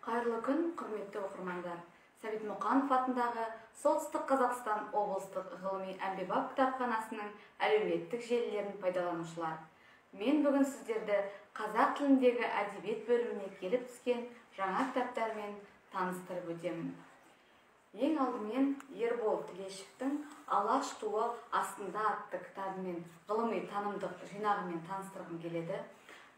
Қайырлы күн, құрметті оқырмандар. Сәбит Мұқанов атындағы Солтүстік Қазақстан облыстық ғылыми әмбебап кітапханасының әлеуметтік желілерін пайдаланушылар. Мен бүгін сіздерді қазақ тіліндегі әдебиет бөліміне келіп түскен жаңа кітаптармен таныстырып өтемін. Ең алдымен Ербол Тілешевтің «Алаш туы астында» атты кітабымен, ғылыми танымдық жинағымен таныстырғым келеді.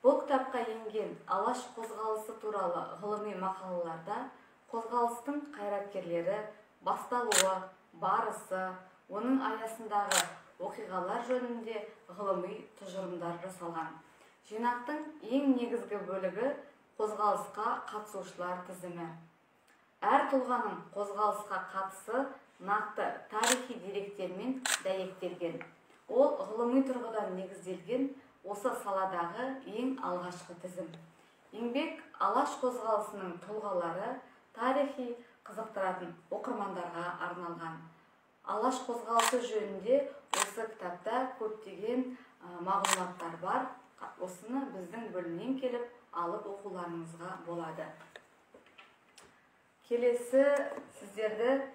Бұл кітапқа енген Алаш қозғалысы туралы ғылыми мақалаларда қозғалыстың қайраткерлері, басталуы, барысы, оның аясындағы оқиғалар жөнінде ғылыми тұжырымдар жасалған. Жинақтың ең негізгі бөлігі – қозғалысқа қатысушылар тізімі. Әр тұлғаның қозғалысқа қатысы нақты тарихи деректермен дәйектелген. Ол ғылыми тұрғыдан негізделген осы саладағы ең алғашқы тізім. Еңбек Алаш қозғалысының тұлғалары тарихи қызықтыратын оқырмандарға арналған. Алаш қозғалысы жөнінде осы кітапта көптеген мағлұматтар бар. Осыны біздің бөлімнен келіп алып оқуларыңызға болады. Келесі сіздерді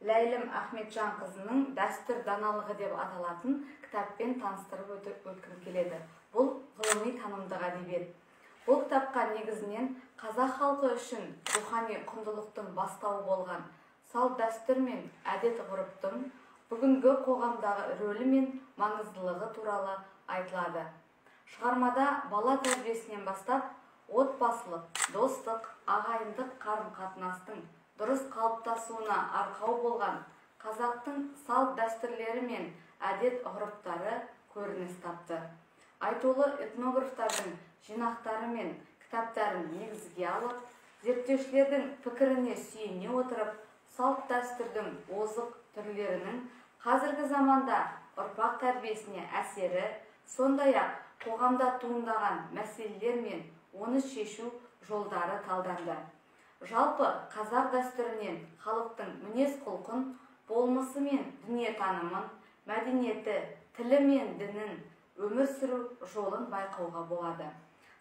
Ләйлім Ахметжанқызының «Дәстүр даналығы» деп аталатын кітаппен таныстырып өткім келеді. Бұл ғылыми танымдық әдебиет. Бұл кітапқа негізінен қазақ халқы үшін рухани құндылықтың бастауы болған салт дәстүр мен әдет ғұрыптың бүгінгі қоғамдағы рөлі мен маңыздылығы туралы айтылады. Шығармада бала тәрбиесінен бастап отбасылық, достық, ағайындық қарым-қатынастың дұрыс қалыптасуына арқау болған қазақтың салт дәстүрлері мен әдет ғұрыптары көрініс тапты. Айтулы этнографтардың жинақтары мен кітаптарын негізге алып, зерттеушілердің пікіріне сүйене отырып, салт дәстүрдің озық түрлерінің қазіргі заманда ұрпақ тәрбиесіне әсері, сондай-ақ қоғамда туындаған мәселелер мен оны шешу жолдары талданды. Жалпы, қазақ дәстүрінен халықтың мінез-құлқын, болмысы мен дүниетанымын, мәдениеті, тілі мен дінін, өмір сүру жолын байқауға болады.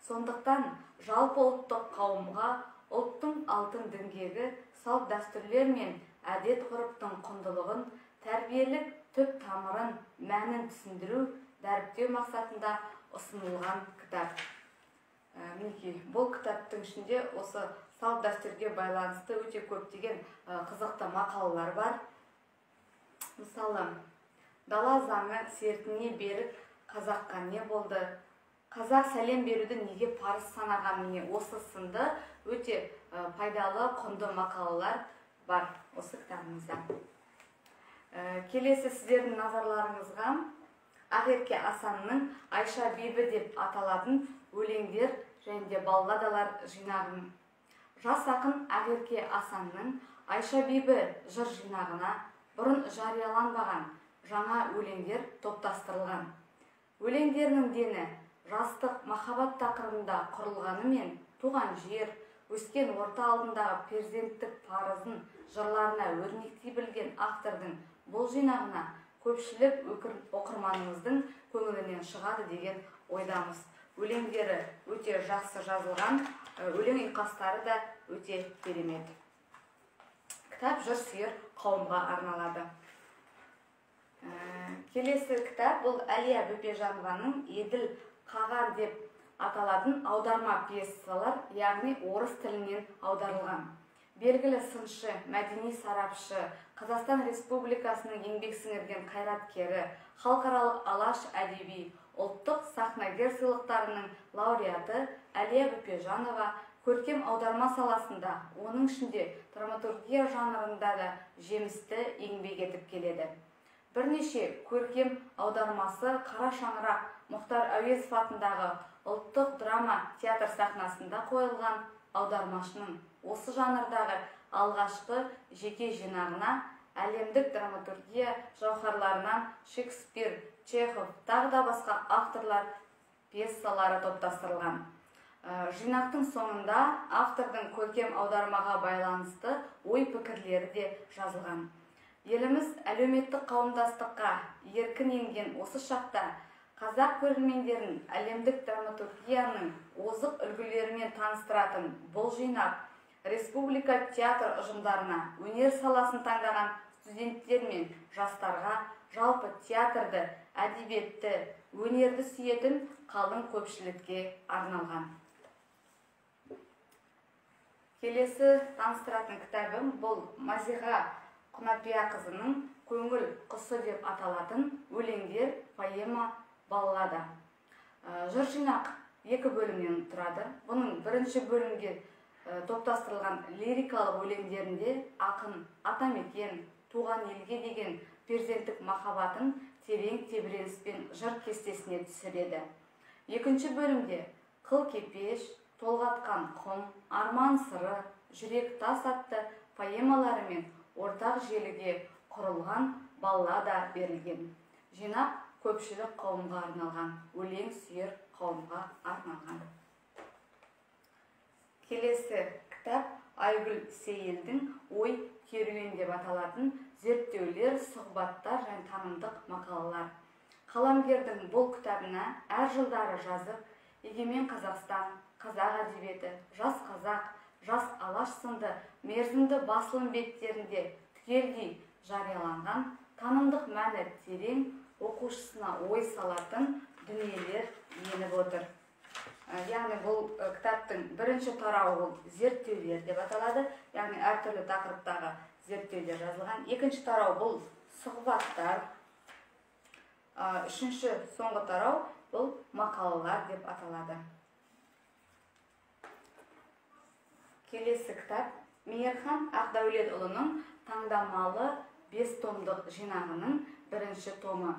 Сондықтан жалпы ұлттық қауымға ұлттың алтын діңгегі салт дәстүрлер мен әдет ғұрыптың құндылығын, тәрбиелік түп тамырын, мәнін түсіндіру, дәріптеу мақсатында ұсынылған кітап. Мінекей, бұл кітаптың ішінде осы салт дәстүрге байланысты өте көптеген қызықты мақалалар бар. Мысалы, «Дала заңы сертіне берік қазаққа не болды?», «Қазақ сәлем беруді неге парыз санаған?», міне, осы сынды өте пайдалы, құнды мақалалар бар осы кітабымызда. Келесі сіздердің назарларыңызға Ақерке Асанның «Айша бибі» деп аталатын өлеңдер және де балладалар жинағын. Жас ақын Ақерке Асанның «Айша бибі» жыр жинағына бұрын жарияланбаған жаңа өлеңдер топтастырылған. Өлеңдерінің дені жастық, махаббат тақырыбында құрылғанымен, туған жер, өскен орта алдындағы перзенттік парызын жырларына өрнектей білген автордың бұл жинағына көпшілік оқырманымыздың көңілінен шығады деген ойдамыз. Өлеңдері өте жақсы жазылған, өлең ұйқастары да өте керемет. Кітап жыр сүйер қауымға арналады. Келесі кітап бұл Әлия Бөпежанованың «Еділ қаған» деп аталатын аударма пьесалар, яғни орыс тілінен аударылған. Белгілі сыншы, мәдени сарапшы, Қазақстан Республикасының еңбек сіңірген қайраткері, халықаралық Алаш әдеби, ұлттық сахнагер сыйлықтарының лауреаты Әлия Бөпежанова көркем аударма саласында, оның ішінде драматургия жанрында да жемісті еңбек етіп келеді. Бірнеше көркем аудармасы «Қара шаңырақ», Мұхтар Әуезов атындағы ұлттық драма театр сахнасында қойылған. Аудармашының осы жанрдағы алғашқы жеке жинағына әлемдік драматургия жауһарларынан Шекспир, Чехов, тағы да басқа авторлар пьесалары топтастырылған. Жинақтың соңында автордың көркем аудармаға байланысты ой-пікірлері де жазылған. Еліміз әлеуметтік қауымдастыққа еркін енген осы шақта қазақ көрермендерін әлемдік драматургияның озық үлгілерімен таныстыратын бұл жинақ Республика театр ұжымдарына, өнер саласын таңдаған студенттер мен жастарға, жалпы театрды, әдебиетті, өнерді сүйетін қалың көпшілікке арналған. Келесі таныстыратын кітабым бұл Мазиға Құнапияқызының «Көңіл құсы» деп аталатын өлеңдер, поэма, баллада. Жыр жинақ екі бөлімнен тұрады. Бұның бірінші бөлімге топтастырылған лирикалық өлеңдерінде ақын атамекен, туған елге деген перзенттік махаббатын терең тебіреніспен жыр кестесіне түсіреді. Екінші бөлімде «Қыл кепеш», «Толғатқан құм», «Арман сыры», «Жүрек тас» атты поэмалары мен ортақ желіге құрылған баллада берілген. Жинақ көпшілік қауымға арналған, өлең сүйер қауымға арналған. Келесі кітап Айгүл Сейілдің «Ой керуен» деп аталатын зерттеулер, сұхбаттар және танымдық мақалалар. Қаламгердің бұл кітабына әр жылдары жазып, Егемен Қазақстан, Қазақ әдебиеті, Жас Қазақ, Жас Алаш сынды мерзімді басылым беттерінде түгелдей жарияланған танымдық мәні терең, оқушысына ой салатын дүниелер еніп отыр. Яғни бұл кітаптың бірінші тарауы ол зерттеулер деп аталады, яғни әртүрлі тақырыптағы зерттеулер жазылған. Екінші тарау бұл сұхбаттар, үшінші соңғы тарау бұл мақалалар деп аталады. Келесі кітап Мейірхан Ақдәулетұлының таңдамалы 5 томдық жинағының бірінші томы.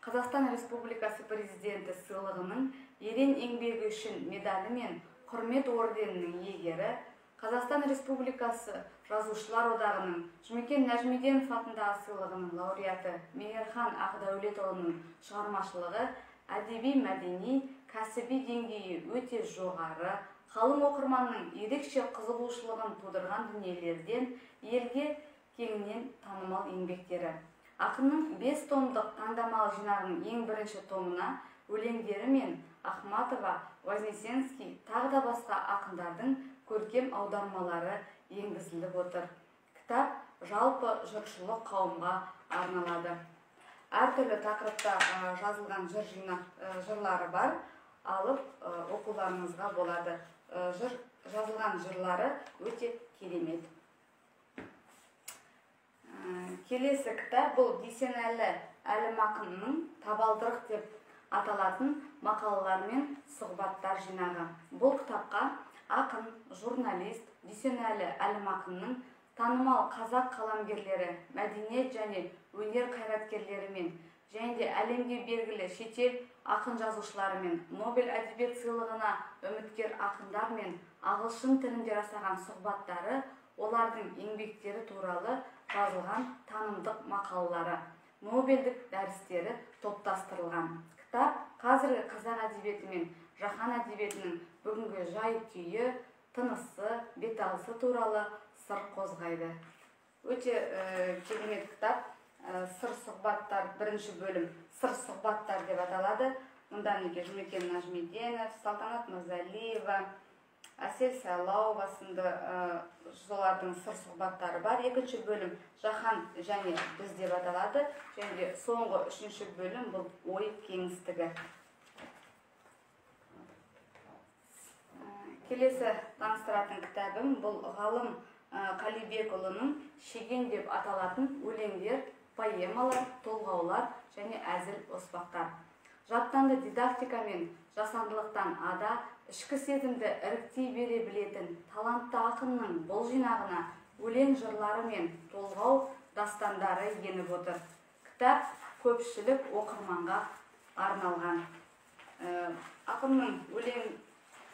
Қазақстан Республикасы Президенті сыйлығының ерен еңбегі үшін медалі мен құрмет орденінің иегері, Қазақстан Республикасы Жазушылар одағының Жұмекен Нәжімеденов атындағы сыйлығының лауреаты Мейірхан Ақдәулетұлының шығармашылығы әдеби, мәдени, кәсіби деңгейі өте жоғары, қалың оқырманның ерекше қызығушылығын тудырған дүниелерден елге кеңінен танымал еңбектері. Ақынның 5 томдық таңдамалы жинағының ең бірінші томына өлеңдері мен Ахматова, Вознесенский, тағы да басқа ақындардың көркем аудармалары енгізіліп отыр. Кітап жалпы жұртшылық қауымға арналады. Әртүрлі тақырыпта жазылған жыр жинақ жырлары бар, алып оқуларыңызға болады. Жазылған жырлары өте керемет. Келесі кітап бұл Дүйсенәлі Әлімақынның «Табалдырық» деп аталатын мақалалар мен сұхбаттар жинағы. Бұл кітапқа ақын, журналист Дүйсенәлі Әлімақынның танымал қазақ қаламгерлері, мәдениет және өнер қайраткерлерімен және де әлемге белгілі шетел ақын жазушыларымен, Нобель әдебиет сыйлығына үміткер ақындармен ағылшын тілінде жасаған сұхбаттары, олардың еңбектері туралы жазылған танымдық мақалалары, Нобельдік дәрістері топтастырылған. Кітап қазіргі қазақ әдебиеті мен жаһан әдебиетінің бүгінгі жай-күйі, тынысы, беталысы туралы сыр қозғайды. Өте керемет кітап. Сыр сұхбаттар бірінші бөлім сыр сұхбаттар деп аталады. Мұнда мінекей Жұмекен Нәжімеденов, Салтанат Мырзалиева, Әсел Сайлауова сынды солардың сыр сұхбаттары бар. Екінші бөлім жаһан және біз деп аталады. Және де соңғы үшінші бөлім бұл ой кеңістігі. Келесі таныстыратын кітабым бұл ғалым Қалибекұлының «Шеген» деп аталатын өлеңдер, поэмалар, толғаулар және әзіл оспақтар. Жаттанды дидактика мен жасандылықтан ада, ішкі сезімді іріктей бере білетін талантты ақынның бұл жинағына өлең жырлары мен толғау дастандары еніп отыр. Кітап көпшілік оқырманға арналған. Ақынның өлең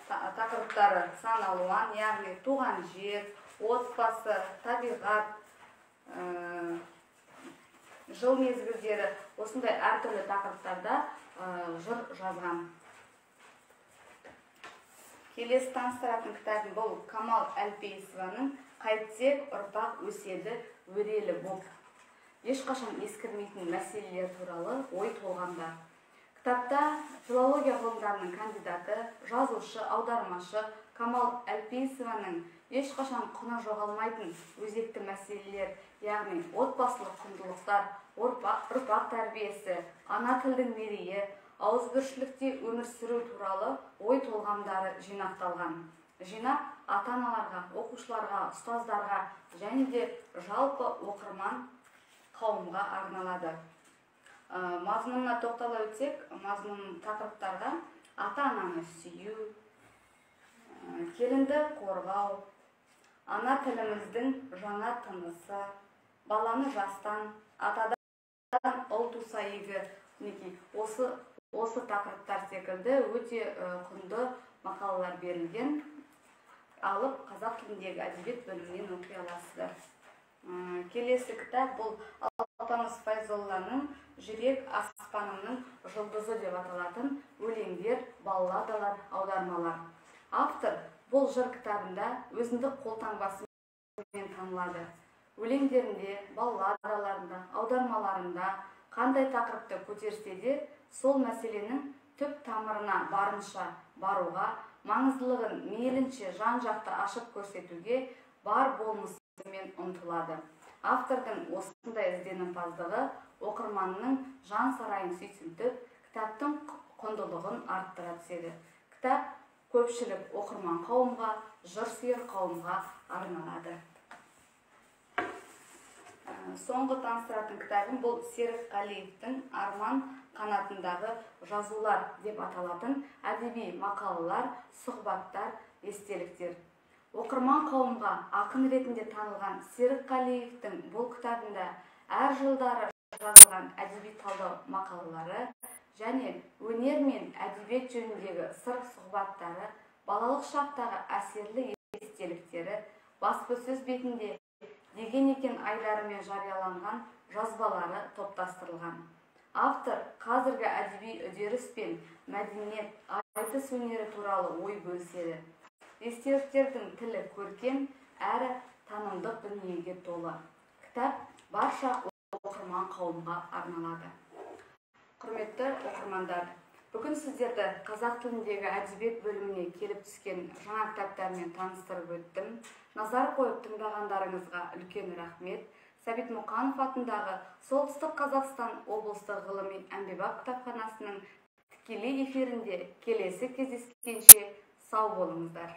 тақырыптары сан алуан, яғни туған жер, отбасы, табиғат, жыл мезгілдері, осындай әртүрлі тақырыптарда жыр жазған. Келесі таныстыратын кітабым бұл Камал Әлпейісованың «Қайтсек ұрпақ өседі өрелі боп». Ешқашан ескірмейтін мәселелер туралы ой толғамдар. Кітапта филология ғылымдарының кандидаты, жазушы, аудармашы Камал Әлпейісованың ешқашан құны жоғалмайтын өзекті мәселелер, яғни отбасылық құндылықтар, ұрпақ тәрбиесі, ана тілдің мерейі, ауызбіршілікте өмір сүру туралы ой толғамдары жинақталған. Жинақ ата-аналарға, оқушыларға, ұстаздарға және де жалпы оқырман қауымға арналады. Мазмұнына тоқтала өтсек, мазмұн тақырыптарға ата-ананы сүю, келінді қорғау, ана тіліміздің жаңа тынысы, баланы жастан, атадан ұл туса игі, мінекей осы тақырыптар секілді өте құнды мақалалар берілген. Алып қазақ тіліндегі әдебиет бөлімінен оқи аласыздар. Келесі кітап бұл Алпамыс Файзолланың «Жүрек аспанымның жұлдызы» деп аталатын өлеңдер, балладалар, аудармалар. Автор бұл жыр кітабында өзіндік қолтаңбасымен танылады. Өлеңдерінде, балладаларында, аудармаларында қандай тақырыпты көтерсе де, сол мәселенің түп тамырына барынша баруға, маңыздылығын мейлінше жан-жақты ашып көрсетуге бар болмысымен ұмтылады. Автордың осындай ізденімпаздығы оқырманның жан сарайын сүйсінтіп, кітаптың құндылығын арттыра түседі. Кітап көпшілік оқырман қауымға, жыр сүйер қауымға арналады. Соңғы таныстыратын кітабым бұл Серік Қалиевтің «Арман қанатындағы жазулар» деп аталатын әдеби мақалалар, сұхбаттар, естеліктер. Оқырман қауымға ақын ретінде танылған Серік Қалиевтің бұл кітабында әр жылдары жазылған әдеби талдау мақалалары және өнер мен әдебиет жөніндегі сыр сұхбаттары, балалық шақтағы әсерлі естеліктері, баспасөз бетінде деген екен айдарымен жарияланған жазбалары топтастырылған. Автор қазіргі әдеби үдеріс пен мәдениет, айтыс өнері туралы ой бөліседі. Естеліктердің тілі көркем, әрі танымдық дүниеге толы. Кітап барша оқырман қауымға арналады. Құрметті оқырмандар, бүгін сіздерді қазақ тіліндегі әдебиет бөліміне келіп түскен жаңа кітаптармен таныстырып өттім. Назар қойып тыңдағандарыңызға үлкен рахмет. Сәбит Мұқанов атындағы Солтүстік Қазақстан облыстық ғылыми әмбебап кітапханасының тікелей эфирінде келесі кездескенше сау болыңыздар.